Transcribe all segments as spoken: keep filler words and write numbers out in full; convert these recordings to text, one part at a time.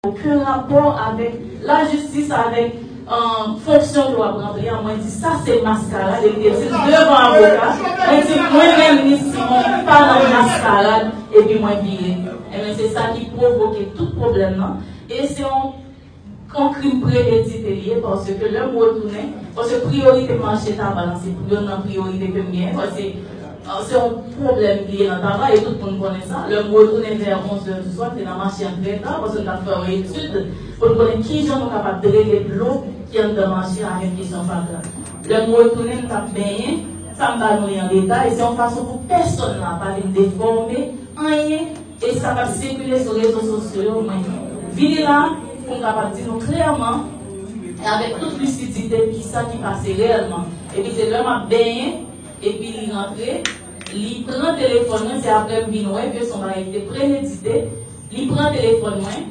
okenn rapò avèk lajistis, avèk, euh, fonksyon ke w ap ranpli a. Mwen di, sa se maskarad, e m te di l devan avoka, mwen di, mwen menm, Miss Simon, m pa nan maskarad, epi mwen vire. Ebyen, se sa ki pwovoke tout pwoblèm nan. E se yon, yon krim premedite li ye, paske lè m retounen, paske priyorite m mache Taba lan, se youn nan priyorite ke m genyen, paske, euh, se yon pwoblèm li ye nan Taba, e tout moun konnen sa. Lè m retounen vè onz è di swa, m te nan mache an trè ta, paske m t ap fè yon etid pou n konnen kijan nou kapab drene dlo ki anndan mache avèk kesyon fatra. Lè m retounen, m t ap benyen, sa m ba nou li an detay, se yon fason pou pèsonn la pa vin defòme anyen, e sa k ap sikile sou rezo sosyo yo, mwen vini la pou m kapab di nou klèman e avèk tout lisidite kisa ki pase reyèlman. Epi se lè m ap benyen, epi li rantre, li pran telefòn mwen, se apre m vin wè ke se yon bagay ki te premedite, li pran telefòn mwen,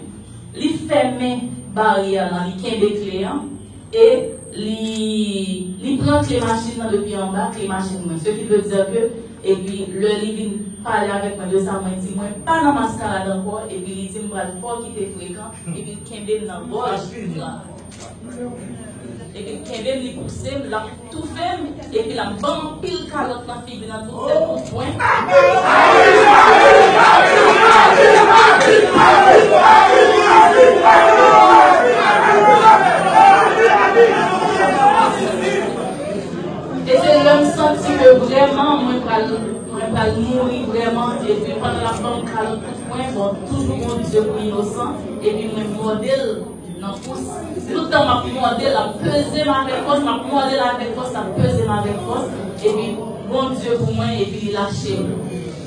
li fèmen baryè lan, li kenbe kle an, e li, li pran kle machin nan depi anba kle machin mwen. Ce qui veut dire que, epi lè li vin pale avèk mwen de sa, mwen di, mwen pa nan maskarad ankò, epi li di m pral fè w kite frekan, epi l kenbe m nan gòj. Epi l kenbe m, li pouse m, l ap toufe m, epi l ap ban m anpil kalòt nan figi nan tout tèt, tout pwen. E se lè m santi ke vrèman mwen pral, mwen pral mouri vrèman, epi pandan l ap ban m kalòt tout pwen, bon, toujou Bondye pou inosan, epi mwen mòde l nan pous. Tout tan m ap mòde l, l ap peze m avèk fòs, m ap mòde l avèk fòs, l ap peze m avèk fòs, epi Bondye pou mwen, epi li lache m.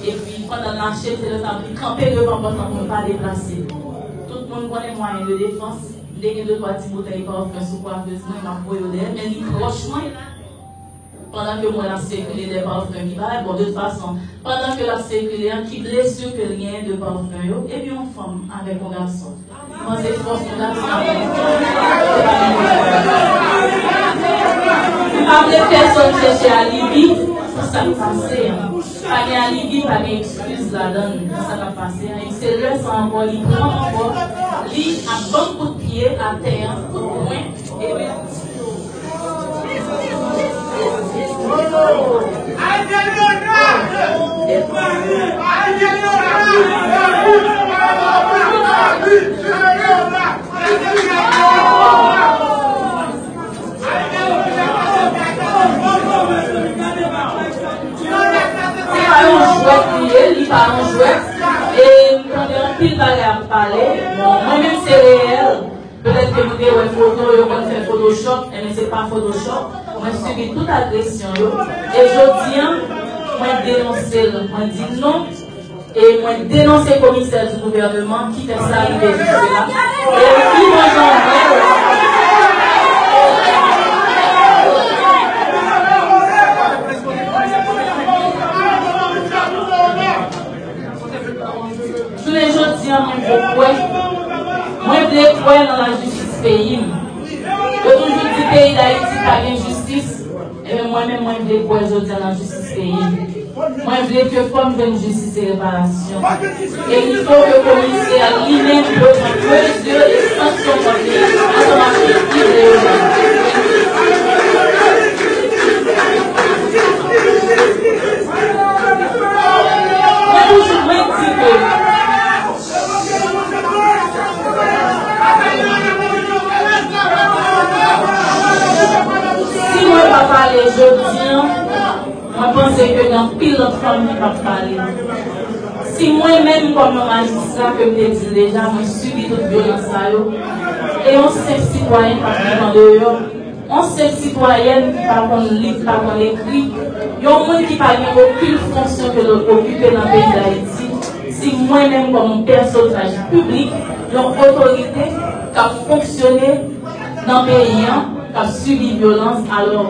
Epi pandan l lache m, se lè sa li kanpe devan pòt lan pou m pa deplase. Tout moun konnen mwayen de defans, m te gen de twa ti boutèy pafen sou kwafez mwen, m ap voye yo dèyè, men li pwòch mwen. Pandan ke mwen ap sikile de pafen ki bagay, bon, de tout fason, pandan ke l ap sikile an, ki blesi ke l genyen de pafen yo, epi yon fanm avèk yon gason. Mwen se fòs yon gason avèk yon fanm. M pa vle pèsonn chèche alibi pou sa k pase an. Pa gen alibi, pa gen eskiz ladan l pou sa k ap pase an. E se lè sa ankò, li pran m ankò, li ap ban m kout pye atè an, kout pwen, epi Se pa yon jwèt li ye, li pa yon jwèt. E m tande anpil bagay ap pale. Bon, mwen menm se reyèl. Petèt ke nou te wè foto, yo konn fè Photoshop, enben se pa Photoshop. Mwen sibi tout agresyon yo. E jodi an, mwen denonse l, mwen di non. E mwen denonse komisè di gouvèneman ki fè sa rive jiske la. E pi bon jan mwen Jounen jodi an, mwen vle kwè, mwen vle kwè nan lajistis peyi m. Yo toujou di peyi Dayiti pa gen jistis. Ebyen, mwen menm, mwen vle kwè jodi an nan jistis peyi m. Mwen vle ke fanm jwenn jistis e reparasyon. E il faut que komisè a li menm dwe pran mezi e sanksyon kont li ansanm ak tout ki vle yo jwenn. Mwen toujou, mwen di ke si mwen pa pale jodi an, mwen panse ke gen anpil lòt fanm ki p ap pale. Si mwen menm kòm yon majistra, ke m te di l deja, mwen sibi tout vyolans sa yo, e yon senp sitwayen k ap viv andeyò, yon senp sitwayèn ki pa konn li, ki pa konn ekri, yon moun ki pa gen okenn fonksyon ke l okipe nan peyi Dayiti, si mwen menm kòm yon pèsonaj piblik, yon otorite k ap fonksyone nan peyi an, k ap sibi vyolans, alò,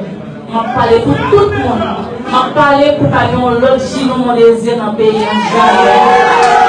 m ap pale pou tout moun. M ap pale pou pa gen yon lòt Gilou Mondésir nan peyi an, jamè.